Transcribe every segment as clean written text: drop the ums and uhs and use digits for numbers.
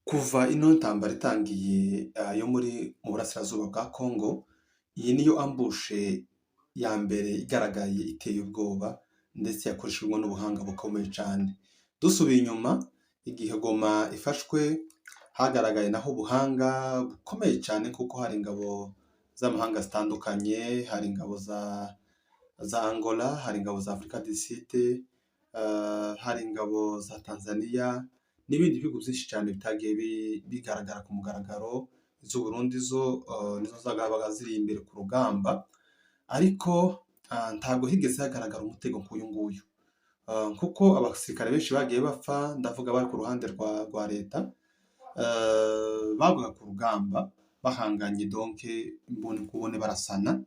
Kuva ino ntambara itangiye yo muri mu burasirazuba bwa Congo, iyi niyo ambush ya mbere igaragaye iteye ubwoba, ndetse yakoreshejwe n'ubuhanga bukomeye cyane. Dusubiye inyuma, igihe Goma ifashwe, hagaragaye naho ubuhanga bukomeye cyane, kuko hari ingabo z'amahanga zitandukanye, hari ingabo za Angola, hari ingabo za Afrika du Sud, hari ingabo za Tanzania n'ibindi bihugu byinshi cyane bitagiye bigaragara ku mugaragaro. Iz'u Burundi zo nizo zabaga ziri imbere ku rugamba, ariko ntabwo higeze hagaragara umutego nk'uyu nguyu, kuko abasirikare benshi bagiye bapfa, ndavuga bari ku ruhande rwa leta, bagwaga ku rugamba bahanganye, donc imboni kubone barasana.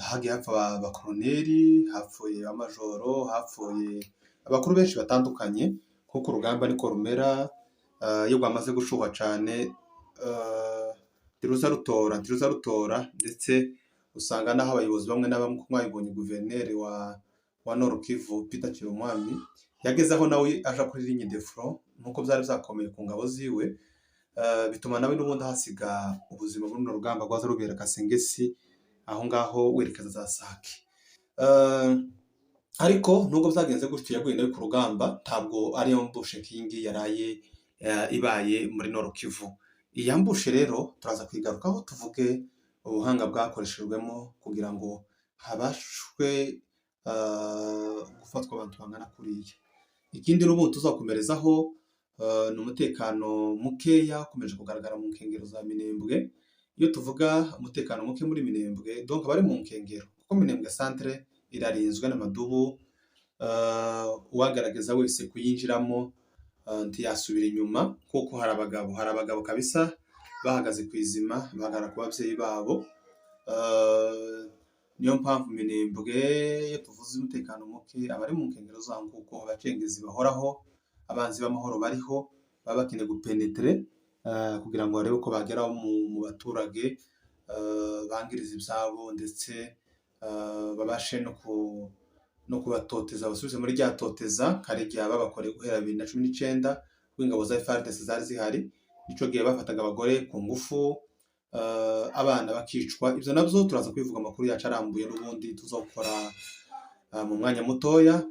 Hagiye hapfa abakoroneri, hapfuye abamajoro, hapfuye abakuru benshi batandukanye, kuko urugamba niko rumera. Iyo rwamaze gushuha cyane, ntiruza rutora, ntiruza rutora, ndetse usanga n'aho abayobozi bamwe na bamwe, mwabibonye, guverineri wa Nord Kivu Peter Chirimwami yageze aho nawe aja kuri ligne de front, nkuko byari byakomeye ku ngabo ziwe, bituma nawe n'ubundi ahasiga ubuzima muri runo rugamba rwaza rubera Kasengesi, aho ngaho werekeza za Sake. Ariko nubwo byagenze gutyo, yaguye nawe ku rugamba. Ntabwo ari ambush nk'iyi ngiyi yaraye ibaye muri Nord Kivu. Iyi ambush rero turaza kuyigarukaho, tuvuge ubuhanga bwakoreshejwemo kugira ngo habashwe gufatwa abantu bangana kuriya. Ikindi n'ubundi tuzakomerezaho ni umutekano mukeya ukomeje kugaragara mu nkengero za Minembwe. Iyo tuvuga umutekano muke muri Minembwe, donc abari mu nkengero, kuko Minembwe centre irarinzwe n'amadubu, uwagerageza wese kuyinjiramo ntiyasubira inyuma, kuko hari abagabo, hari abagabo kabisa bahagaze ku izima, bahagarara ku babyeyi babo. Niyo mpamvu Minembwe, iyo tuvuze umutekano muke, abari mu nkengero zaho, kuko abacengezi bahoraho, abanzi b'amahoro bariho, baba bakeneye gupénétrer kugira ngo barebe ko bagera mu baturage, bangiriza ibyabo, ndetse babashe no kubatoteza, basubize muri rya toteza kare igihe babakoreye guhera 2019, ubwo ingabo za FARDC zari zihari. Ico gihe bafataga abagore ku ngufu, abana bakicwa. Ibyo nabyo turaza kubivuga amakuru yacu arambuye n'ubundi tuzakora mu mwanya mutoya.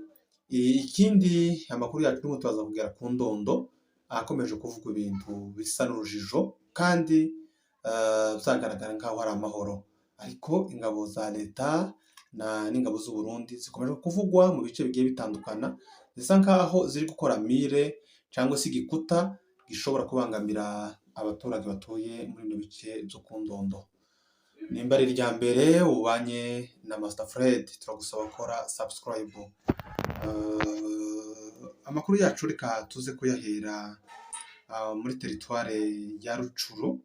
Ikindi, amakuru yacu n'ubu turaza kugera ku Ndondo, ahakomeje kuvuga ibintu bisa n'urujijo kandi byagaragara nk'aho hari amahoro, ariko ingabo za leta n'ingabo z'u Burundi zikomeje kuvugwa mu bice bigiye bitandukana, zisa nk'aho ziri gukora mur cyangwa se igikuta gishobora kubangamira abaturage batuye muri bino bice byo ku Ndondo. Nimba ari irya mbere ubanye na Master Fred, turagusaba gukora subscribe. Amakuru yacu reka tuze kuyahera muri teritware ya Rutshuru,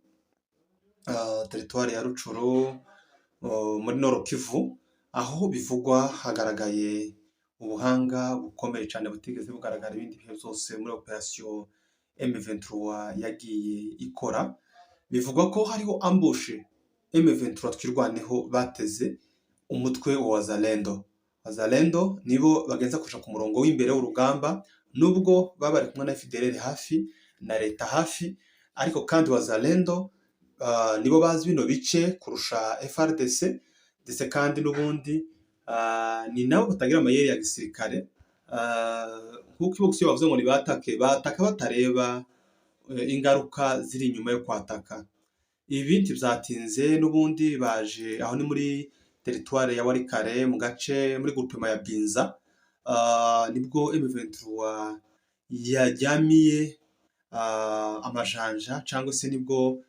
teritware ya Rutshuru muri Nord Kivu, aho bivugwa hagaragaye ubuhanga bukomeye cyane butigeze bugaragara ibindi bihe byose muri operasiyo M23 yagiye ikora. Bivugwa ko hariho ambush M23 Twirwaneho bateze umutwe wa Wazalendo. Wazalendo nibo bagenza kuja ku murongo w'imbere w'urugamba, nubwo baba bari kumwe na FDLR hafi na leta hafi, ariko kandi Wazalendo nibo bazi bino bice kurusha FARDC, ndetse kandi n'ubundi ni nabo batagira amayeri ya gisirikare, kuko iyo bavuze ngo nibatake, bataka batareba ingaruka ziri inyuma yo kwataka. Ibi ntibyatinze, n'ubundi baje aho ni muri teritware ya Walikale, mu gace muri groupement ya Binza, nibwo M23 yaryamiye amajanja, cyangwa se nibwo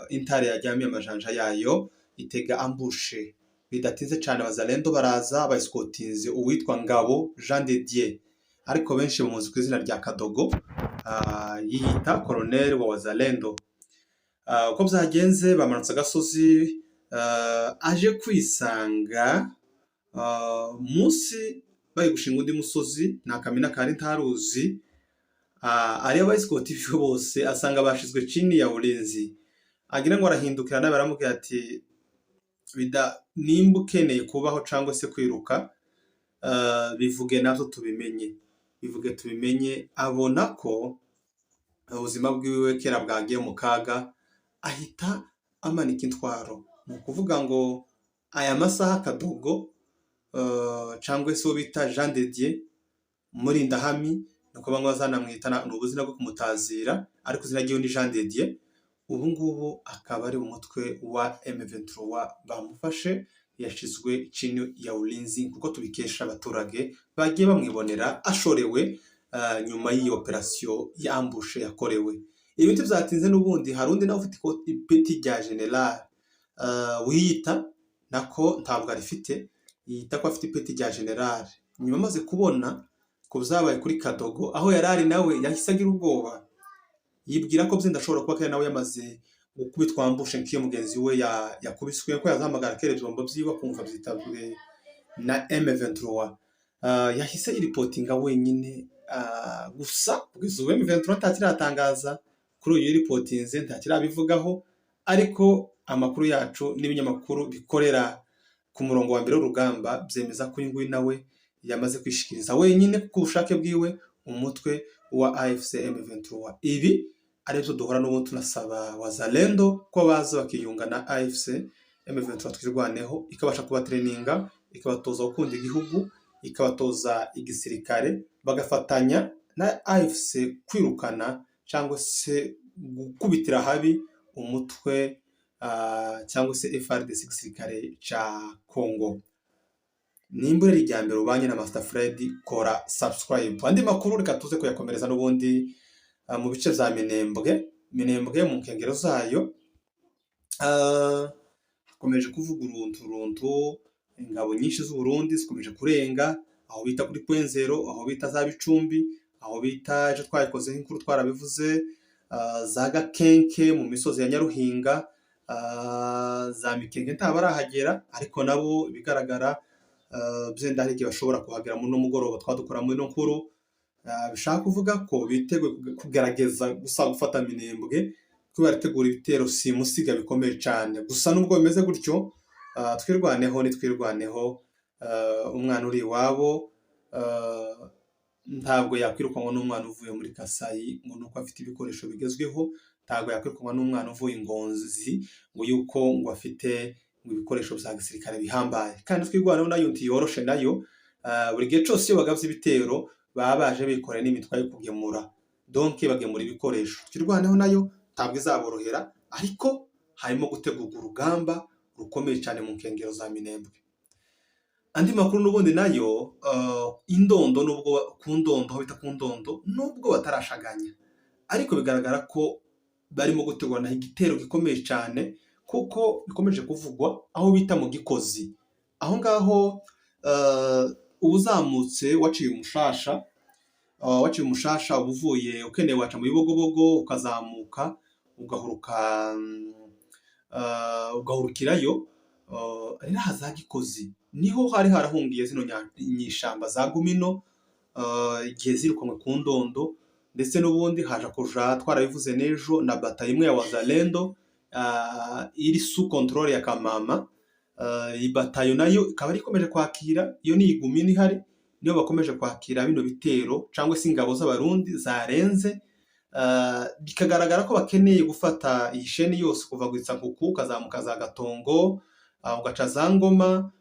intare yaryamiye amajanja yayo, itega ambush. Bidatinze cyane Abazalendo baraza bayisikotinze uwitwa Ngabo Jean de Dieu, ariko benshi bamuzi ku izina rya Kadogo, yiyita koroneri wa Wazalendo. Uko byagenze, bamanutse agasozi, aje kwisanga munsi bari gushinga undi musozi, ni akamina kari ntaruzi, areba abayisikoti bose asanga bashizwe chini ya ulinzi, agira ngo arahindukira, nawe baramubwira ati: "Nimba ukeneye kubaho cyangwa se kwiruka, bivuge nabyo tubimenye, bivuge tubimenye." Abona ko Ubuzima bwiwe kera bwagiye mu kaga, ahita amanika intwaro. Ni ukuvuga ngo aya masaha Kadogo cyangwa se uwo bita Jean de Dieu Murindahami, niko bamwe bazanamwita, ni ubuzina bwo kumutazira, ariko izina ryiwe ni Jean de Dieu. Ubu ngubu akaba ari umutwe wa M23 bamufashe, yashizwe chini ya ulinzi, kuko tubikesha abaturage bagiye bamwibonera ashorewe nyuma y'iyi operasiyo ya ambush yakorewe. Ibi byatinze. N'ubundi hari undi nawe ufite ipeti rya general wiyita, nako ntabwo arifite, yita ko afite ipeti rya general. Nyuma amaze kubona ko byabaye kuri Kadogo aho yari ari, nawe yahise agira ubwoba, yibwira ko byenda ashobora kuba kandi nawe yamaze gukubitwa ambush nk'iyo mugenzi we yakubiswe, ko yazahamagara akera ibyombo byiwe akumva byitabwe na M23. Yahise yiripotinga wenyine. Gusa kugeza ubu M23 ntakiratangaza kuri uyu yiripotinze, ntakirabivugaho, ariko amakuru yacu n'ibinyamakuru bikorera ku murongo wa mbere w'urugamba byemeza ko uyu nguyu nawe yamaze kwishikiriza wenyine ku bushake bwiwe umutwe wa AFC M23. Ibi aribyo duhora n'ubu tunasaba Wazalendo ko baza bakiyunga na AFC M23 Twirwaneho, ikabasha kubatreninga, ikabatoza gukunda igihugu, ikabatoza igisirikare, bagafatanya na AFC kwirukana cyangwa se gukubitira habi umutwe cyangwa se FARDC, igisirikare cya Congo. Nimba uri irya mbere ubanye na Master Fred, kora subscribe. Andi makuru reka tuze kuyakomereza n'ubundi mu bice bya Minembwe. Minembwe mu nkengero zayo hakomeje kuvuga urunturuntu. Ingabo nyinshi z'u Burundi zikomeje kurenga aho bita kuri Point Zéro, aho bita za Bicumbi, aho bita, ejo twayikozeho inkuru twarabivuze, za Gakenke mu misozi ya Nyaruhinga, za Mikenke ntabarahagera, ariko nabo ibigaragara byenda hari igihe bashobora kuhagera muri uno mugoroba twadukora muri ino nkuru. Bishaka kuvuga ko biteguye kugerageza gusa gufata Minembwe, ko barategura ibitero simusiga bikomeye cyane. Gusa nubwo bimeze gutyo, Twirwaneho nitwirwaneho, umwana uri iwabo ntabwo yakwirukanwa n'umwana uvuye muri Kasayi ngo nuko afite ibikoresho bigezweho, ntabwo yakwirukanwa n'umwana uvuye i Ngozi ngo yuko ngo afite ngo ibikoresho bya gisirikare bihambaye. Kandi Twirwaneho nayo ntiyoroshe nayo, buri gihe cyose iyo bagabye ibitero baba baje bikoreye n'imitwa yo kugemura, donc bagemura ibikoresho. Twirwaneho nayo ntabwo izaborohera, ariko harimo gutegurwa urugamba rukomeye cyane mu nkengero za Minembwe. Andi makuru n'ubundi nayo indondo, nubwo ku Ndondo, aho bita ku Ndondo, nubwo batarashaganya, ariko bigaragara ko barimo gutegura igitero gikomeye cyane, kuko bikomeje kuvugwa aho bita mu Gikozi. Aho ngaho uba uzamutse waciye umushasha, waciye umushasha, uba uvuye ukeneye waca mu Bibogobogo, ukazamuka ugahuruka, ugahurukirayo rero aha za Gikozi niho hari harahungiye zino nyeshamba za Gumino igihe zirukanwe ku Ndondo. Ndetse n'ubundi haje kuja, twarabivuze n'ejo, na batayo imwe ya Wazalendo iri sous contrôle ya Kamama. Iyi batayo nayo ikaba ikomeje kwakira, iyo ni igumino ihari, niyo bakomeje kwakira bino bitero cyangwa se ingabo z'Abarundi zarenze. Bikagaragara ko bakeneye gufata iyi chaîne yose kuva Gwitsankuku ukazamuka za Gatongo, ugaca za Ngoma,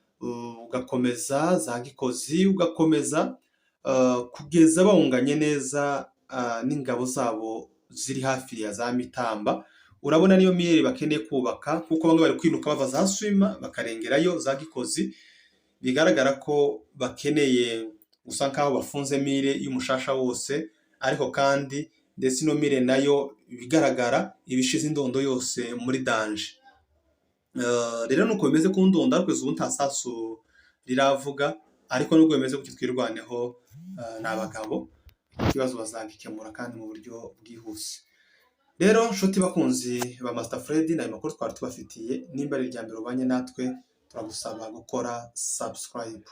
ugakomeza za Gikozi, ugakomeza kugeza bawunganye neza n'ingabo zabo ziri hafi ya za Mitamba. Urabona niyo mur bakeneye kubaka, kuko bamwe bari kwiruka bava za Swima bakarengerayo za Gikozi. Bigaragara ko bakeneye gusa nkaho bafunze mur y'umushasha wose, ariko kandi ndetse ino mur nayo ibigaragara ibishize Indondo yose muri danger. Rero nuko bimeze ku Ndondo, ariko ubu nta sasu riravuga. Ariko nubwo bimeze gutyo, Twirwaneho ni abagabo, ikibazo bazagikemura kandi mu buryo bwihuse. Rero nshuti bakunzi ba Master Fred, ni ayo makuru twari tubafitiye. Nimba ari irya mbere ubanye natwe, turagusaba gukora subscribe.